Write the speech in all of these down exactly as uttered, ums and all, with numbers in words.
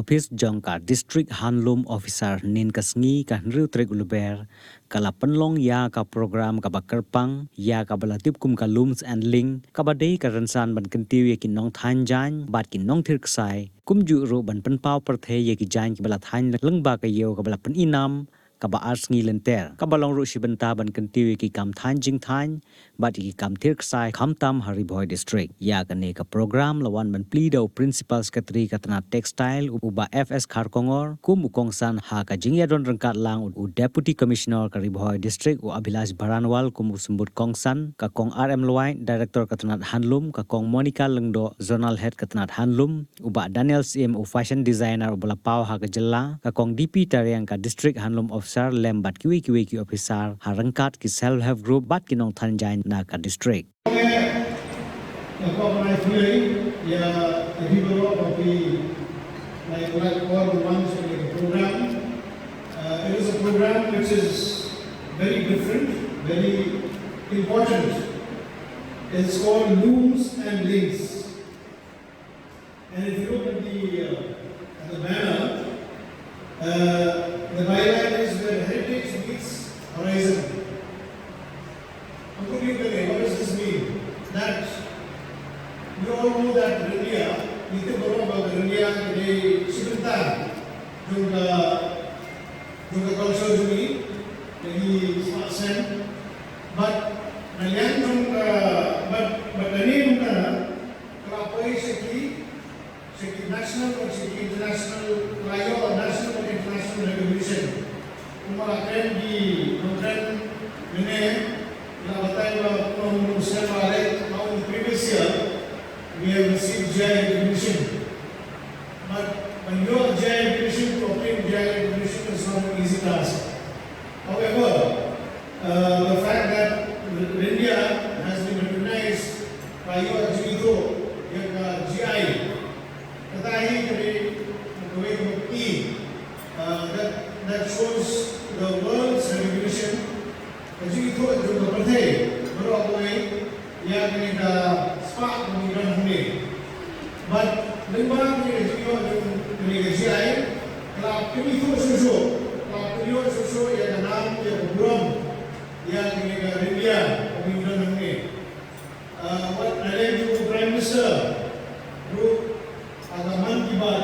ophis jong ka District Handloom Officer hynnin ka sngi ka hynriew tarik u Lber, ka la pynlong ïa ka program kaba kyrpang ïa kaba la tip kum ka Looms and Link, kaba dei ka rynsan ban kyntiew ïa ki nongthaiñ jaiñ bad ki nongthir ksai, kumjuh ruh ban pynpaw pyrthei ïa ki jaiñ kiba la thaiñ lyngba ka ïew kaba la pyninam kaba ar sngi lynter, kaba long ruh shi bynta ban kyntiew ïa ki kam thaiñ jingthaiñ bad ïa ki kam thir ksai khamtam ha Ri Bhoi District. Ïa kane ka program la wan ban plie da u Principal Secretary ka tnat Textile, u Bah F S Kharkongor, kum u kongsan, ha ka jingïadon ryngkat lang u Deputy Commissioner ka Ri Bhoi District, u Abhilash Baranwal, kum u symbud kongsan, ka Kong R M Lwait, Director ka tnat Handloom, ka Kong Monica Lyngdoh, Zonal Head ka tnat Handloom, u Bah Daniel Syiem, u Fashion Designer uba la paw ha ka jylla, ka Kong D P Tariang, ka District Handloom Officer, lem bad kiwei kiwei ki officer ha ryngkat ki Self Help Group bad ki nongthaiñ jaiñ na ka district. Nga kwah ban ai khublei ïa ka dei baroh ba phi la ïoh por ban wan sha kane ka program. Uh, it is a program which is very different, very important. It's called Looms and Links. And if you look at the, uh, at the banner, uh, the byline is where heritage meets horizon. What do you mean? What does this mean? That we all know that Ryndia, ngi tip baroh ba ka Ryndia ka dei shi bynta jong ka, jong ka culture jong ngi, ka dei spah seng. But na liang jong ka, but, but ka dei jong ka, ka la poi sha ki, sha ki national bad sha ki international, ka la ïoh national bad international recognition. Kumba la kren ki nongkren mynne, la batai ba kumba mynno snem ba la leit, how in the previous year we have received G I recognition. But ban ïoh G I recognition, to obtain G I recognition is not an easy task. However, uh, the fact that Ryndia has been recognized ba ïoh jingithuh ïa ka G I, kata hi ka dei kawei ka bynta, uh, that, that shows the world's recognition, ka jingithuh jong ka pyrthei baroh kawei ïa kane ka spah kaba ngi don hangne. Bad lyngba kane ka jingïoh jong kane ka G I, ka la pynithuh shuh shuh, ka la pynïoh shuh shuh ïa ka nam, ïa ka burom ïa kane ka Ryndia kaba ngi don hangne. Ah, wat na liang jong u Prime Minister ruh, ha ka Mann Ki Baat,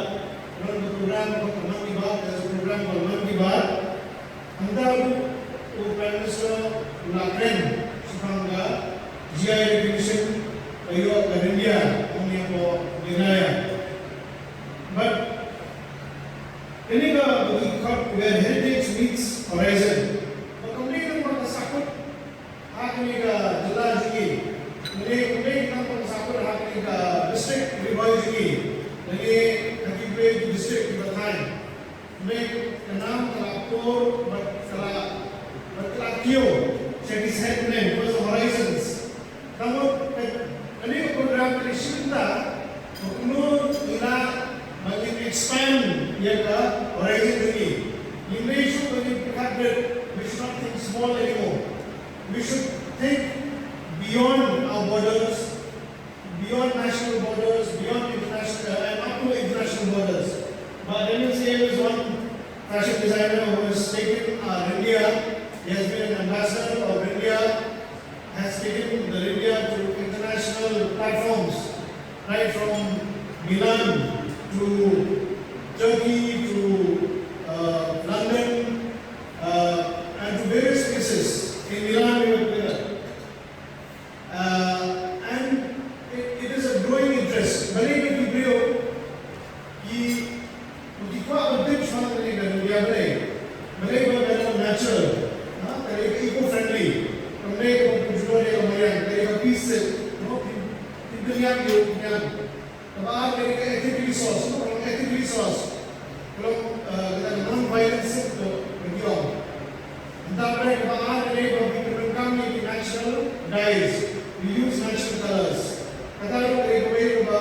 ka program ka Mann Ki Baat, ka program ka Mann Ki Baat, hangta ruh u Prime Minister u la kren shaphang ka G I recognition ba ïoh ka Ryndia hangne hapoh Meghalaya. But kane ka ba ngi khot where heritage meets horizon, ba kam dei tang ba ka sahkut ha kane ka jylla jong ngi, kane, kane ka kam ba ka sahkut ha kane ka district Ri Bhoi jong ngi, kane ka kiwei ki district kiba thaiñ. Kane ka nam ka la pur bad ka la, bad ka la kiew sha ki sahkut ne, across the horizons. Ka mut ka, kane ka program ka dei shi bynta ba kumno ngi lah ban expand ïa ka horizon jong ngi. Ngim dei shuh ba ngin pyrkhat beit, we should not think small anymore. We should think beyond our borders, beyond national borders, beyond international, uh, and up to international borders. But M N C M is one fashion designer who has taken our India. He has been an ambassador of India, has taken the India to international platforms, right from Milan to Turkey to, uh, London, uh, and to various places. In Milan, we were together. Uh, and it, it is a growing interest. Balei ki briew ki, ki kwah ban tip shaphang kane ka India, balei? Balei ba ka long natural. Ha, ka long eco-friendly. Kam dei kaba pynjulor ïa ka mariang, ka long ka piece, no, pyn, pynpynïap ïa u pynïap. Kaba ar ka dei ka ethical resource, no, ka long ethical resource. Ka long, uh, ka long non-violent silk, ka, ka long. Nangta kaba ar ka dei ba pyndonkam ïa ki natural dyes. We use natural colors. Kata ruh ka dei kawei kaba,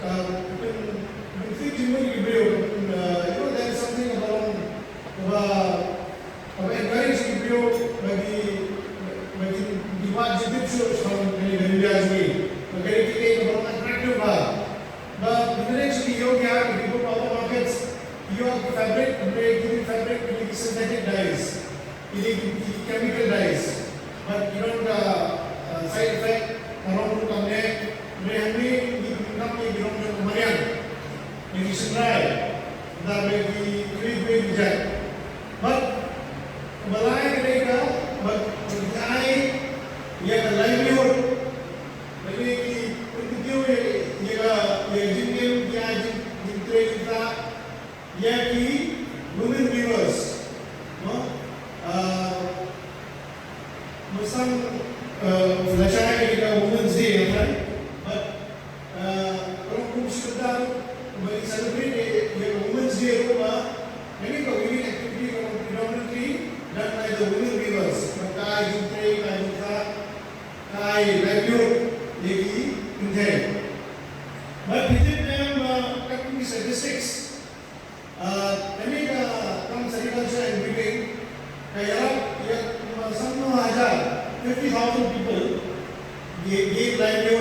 uh, pyn, pynfit jingmut ïa ki briew, pyn, uh, you know, that is something kaba long, kaba Kaba encourage ki briew ba ki, ba ki, ki wad jingtip shuh shaphang kane ka India jong ngi. Ba ka dei kaei kaba long attractive bha. Ba ki briew ki ïoh ïa ki briew power markets, Synthetic dyes, ki dei ki chemical dyes, but ki don ka side effect, ka rong ruh kam neh. Hynrei hangne ngi pyndonkam ïa ki rong jong ka mariang, ïa ki shynrai, bad ïa ki kiwei kiwei ki jait. Bad kaba lai ka dei ka, bad ki ai ïa ka livelihood, lane ki pynkyntiew ïa ka, ïa ka jingim, ki ai jingtrei jingktah ïa ki women weavers. Mo, mynstep la shai ïa ka Women's Day, right? But ka long kum shi katta ba ngi celebrate ïa ka Women's Day ruh, ba kane ka weaving activity ka long predominantly done by the women weavers. Ba ka ai jingtrei, ka ai jingktah, ka ai livelihood ïa ki kynthei. Bad phi tip ne em, kat kum ki statistics, kane ka kam sericulture and weaving ka ïarap ïa kumba sanphew hajar, fifty thousand people, ki, ki livelihood.